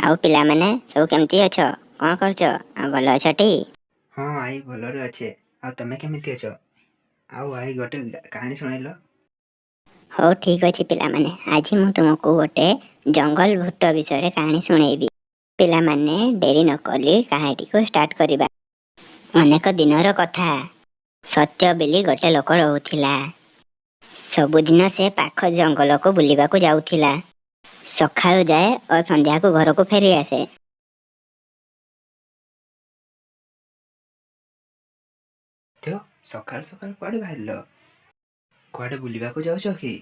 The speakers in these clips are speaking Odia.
ଆଉ ପିଲାମାନେ ସବୁ କେମିତି ଅଛ? କ'ଣ କରୁଛ? ଆଉ ଭଲ ଅଛଟି? ହଁ ଆଈ, ଭଲରେ ଅଛେ। ଆଉ ତମେ କେମିତି ଅଛ? ଆଉ ଆଈ, ଗୋଟେ କାହାଣୀ ଶୁଣେଇଲ। ହଉ, ଠିକ୍ ଅଛି ପିଲାମାନେ, ଆଜି ମୁଁ ତୁମକୁ ଗୋଟେ ଜଙ୍ଗଲ ଭୂତ ବିଷୟରେ କାହାଣୀ ଶୁଣେଇବି। ପିଲାମାନେ, ଡେରି ନକଲି କାହାଣୀଟିକୁ ଷ୍ଟାର୍ଟ କରିବା। ଅନେକ ଦିନର କଥା, ସତ୍ୟ ବୋଲି ଗୋଟେ ଲୋକ ରହୁଥିଲା। ସବୁଦିନ ସେ ପାଖ ଜଙ୍ଗଲକୁ ବୁଲିବାକୁ ଯାଉଥିଲା। ସକାଳୁ ଯାଏ ଓ ସନ୍ଧ୍ୟାକୁ ଘରକୁ ଫେରି ଆସେ। ସତ୍ୟ, ସକାଳୁ ସକାଳୁ କୁଆଡ଼େ ବାହାରିଲ? କୁଆଡ଼େ ବୁଲିବାକୁ ଯାଉଛ କି?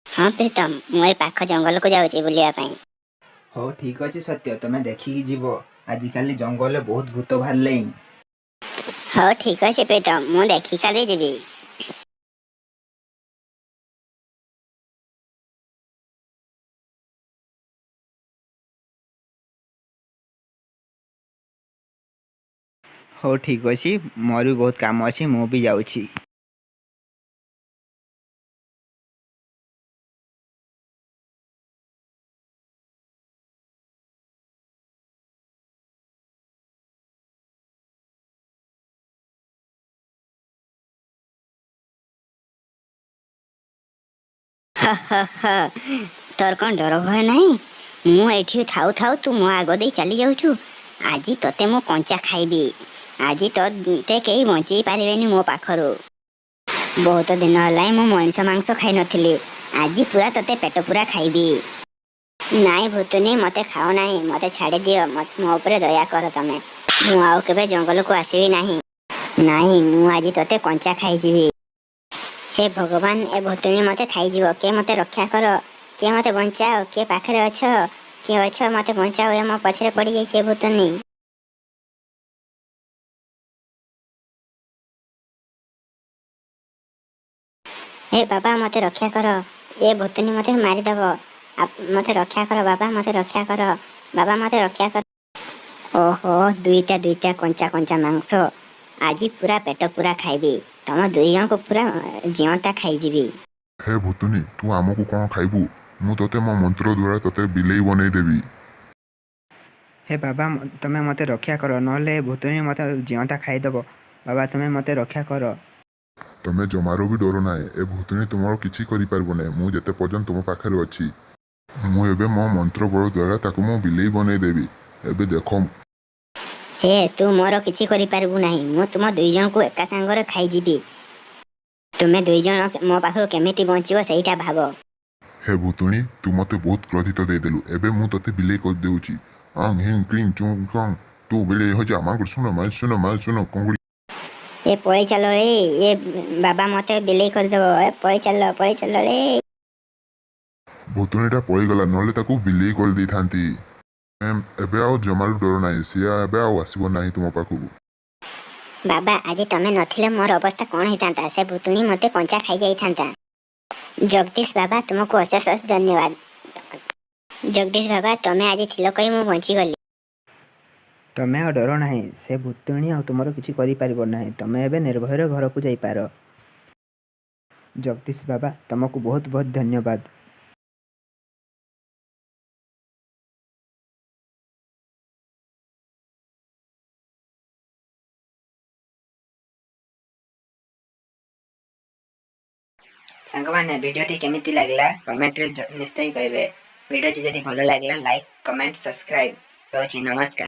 ହଁ ପ୍ରୀତମ, ମୁଁ ଏ ପାଖ ଜଙ୍ଗଲକୁ ଯାଉଛି ବୁଲିବା ପାଇଁ। ହଉ, ଠିକ୍ ଅଛି ସତ୍ୟ, ତମେ ଦେଖିକି ଯିବ। ଆଜିକାଲି ଜଙ୍ଗଲରେ ବହୁତ ଭୂତ ବାହାରିଲେଣି। ହଉ, ଠିକ୍ ଅଛି ପ୍ରୀତମ, ମୁଁ ଦେଖି କାଲି ଯିବି। ହଉ, ଠିକ୍ ଅଛି, ମୋର ବି ବହୁତ କାମ ଅଛି, ମୁଁ ବି ଯାଉଛି। ହ, ତୋର କ'ଣ ଡର ଭୟ ନାହିଁ? ମୁଁ ଏଇଠି ଥାଉ ଥାଉ ତୁ ମୋ ଆଗ ଦେଇ ଚାଲି ଯାଉଛୁ। ଆଜି ତୋତେ ମୁଁ କଞ୍ଚା ଖାଇବି। ଆଜି ତୋତେ କେହି ବଞ୍ଚେଇ ପାରିବେନି ମୋ ପାଖରୁ। ବହୁତ ଦିନ ହେଲାଣି ମୁଁ ମଣିଷ ମାଂସ ଖାଇନଥିଲି। ଆଜି ପୁରା ତୋତେ ପେଟ ପୁରା ଖାଇବି। ନାଇଁ ଭୂତୁନି, ମୋତେ ଖାଅ ନାହିଁ, ମୋତେ ଛାଡ଼ିଦିଅ। ମୋ ଉପରେ ଦୟା କର ତମେ। ମୁଁ ଆଉ କେବେ ଜଙ୍ଗଲକୁ ଆସିବି ନାହିଁ। ନାଇଁ, ମୁଁ ଆଜି ତୋତେ କଞ୍ଚା ଖାଇଯିବି। ହେ ଭଗବାନ, ଏ ଭୂତୁନି ମୋତେ ଖାଇଯିବ। କିଏ ମୋତେ ରକ୍ଷା କର, କିଏ ମୋତେ ବଞ୍ଚାଅ, କିଏ ପାଖରେ ଅଛ, କିଏ ଅଛ, ମୋତେ ବଞ୍ଚାଅ, ଏ ମୋ ପଛରେ ପଡ଼ିଯାଇଛି ଏ ଭୂତୁନି। ହେ ବାବା, ମୋତେ ରକ୍ଷା କର, ଏ ଭୂତୁନି ମୋତେ ମାରିଦେବ। ମୋତେ ରକ୍ଷା କର ବାବା, ମୋତେ ରକ୍ଷା କର ବାବା, ମୋତେ ରକ୍ଷା କର। ଓହୋ, ଦୁଇଟା ଦୁଇଟା କଞ୍ଚା କଞ୍ଚା ମାଂସ, ଆଜି ପୁରା ପେଟ ପୁରା ଖାଇବି। ତମ ଦୁଇ ଜଣଙ୍କୁ ପୁରା ଜିଅନ୍ତା ଖାଇଯିବି। ହେ ଭୂତୁନି, ତୁ ଆମକୁ କ'ଣ ଖାଇବୁ? ମୁଁ ତୋତେ ମୋ ମନ୍ତ୍ର ଦ୍ୱାରା ତୋତେ ବିଲେଇ ବନେଇଦେବି। ହେ ବାବା, ତମେ ମୋତେ ରକ୍ଷା କର, ନହେଲେ ଏ ଭୂତୁନି ମୋତେ ଜିଅନ୍ତା ଖାଇଦେବ। ବାବା, ତୁମେ ମୋତେ ରକ୍ଷା କର। ତମେ ଜମାରୁ ବି ଡର ନାହିଁ, ଏ ଭୂତୁନି ତୁମର କିଛି କରିପାରିବ ନାହିଁ, ମୁଁ ଯେତେ ପର୍ଯ୍ୟନ୍ତ ତୁମ ପାଖରେ ଅଛି। ମୁଁ ଏବେ ମୋ ମନ୍ତ୍ର ବଳ ଦ୍ୱାରା ତାକୁ ମୁଁ ବିଲେଇ ବନେଇଦେବି। ଏବେ ଦେଖ। ହେ, ତୁ ମୋର କିଛି କରିପାରିବୁ ନାହିଁ। ମୁଁ ତୁମ ଦୁଇ ଜଣଙ୍କୁ ଏକା ସାଙ୍ଗରେ ଖାଇଯିବି। ତୁମେ ଦୁଇ ଜଣ ମୋ ପାଖରୁ କେମିତି ବଞ୍ଚିବ, ସେଇଟା ଭାବ। ହେ ଭୂତୁଣି, ତୁ ମୋତେ ବହୁତ କ୍ରୋଧିତ ଦେଇଦେଲୁ। ଏବେ ମୁଁ ତୋତେ ବିଲେଇ କରିଦେଉଛି। ଅଂ ହିଂ କ୍ଲିଂ ଚୁଁ କଂ, ତୁ ବିଲେଇ ହୋଇଯା। ମାଙ୍କୁ ଶୁଣ ମା, ଶୁଣ ମା, ଶୁଣ କଙ୍ଗୁଳି। ଏ, ପଳେଇ ଚାଲ ରେ, ଏ ବାବା ମୋତେ ବିଲେଇ କରିଦେବ। ଏ, ପଳେଇ ଚାଲ, ପଳେଇ ଚାଲ ରେ। ଭୂତୁଣିଟା ପଳେଇଗଲା, ନହେଲେ ତାକୁ ବିଲେଇ କରିଦେଇଥାନ୍ତି। ଏବେ ଆଉ ଜମାରୁ ଡର ନାହିଁ। ସିଏ ଏବେ ଆଉ ଆସିବ ନାହିଁ ତୁମ ପାଖକୁ। ବାବା, ଆଜି ତମେ ନଥିଲେ ମୋର ଅବସ୍ଥା କ'ଣ ହେଇଥାନ୍ତା? ସେ ଭୂତୁଣି ମୋତେ କଞ୍ଚା ଖାଇଯାଇଥାନ୍ତା। ଜଗଦୀଶ ବାବା, ତୁମକୁ ଅଶେଷ ଅଶେଷ ଧନ୍ୟବାଦ। ଜଗଦୀଶ ବାବା, ତମେ ଆଜି ଥିଲ କହି ମୁଁ ବଞ୍ଚିଗଲି। ତମେ ଆଉ ଡର ନାହିଁ। ସେ ଭୂତୁଣି ଆଉ ତୁମର କିଛି କରିପାରିବ ନାହିଁ। ତମେ ଏବେ ନିର୍ଭୟରେ ଘରକୁ ଯାଇପାର। ଜଗଦୀଶ ବାବା, ତମକୁ ବହୁତ ବହୁତ ଧନ୍ୟବାଦ। ସାଙ୍ଗମାନେ, ଭିଡ଼ିଓଟି କେମିତି ଲାଗିଲା କମେଣ୍ଟରେ ନିଶ୍ଚୟ କହିବେ। ଭିଡ଼ିଓଟି ଯଦି ଭଲ ଲାଗିଲା, ଲାଇକ୍, କମେଣ୍ଟ, ସବସ୍କ୍ରାଇବ୍। ରହୁଛି, ନମସ୍କାର।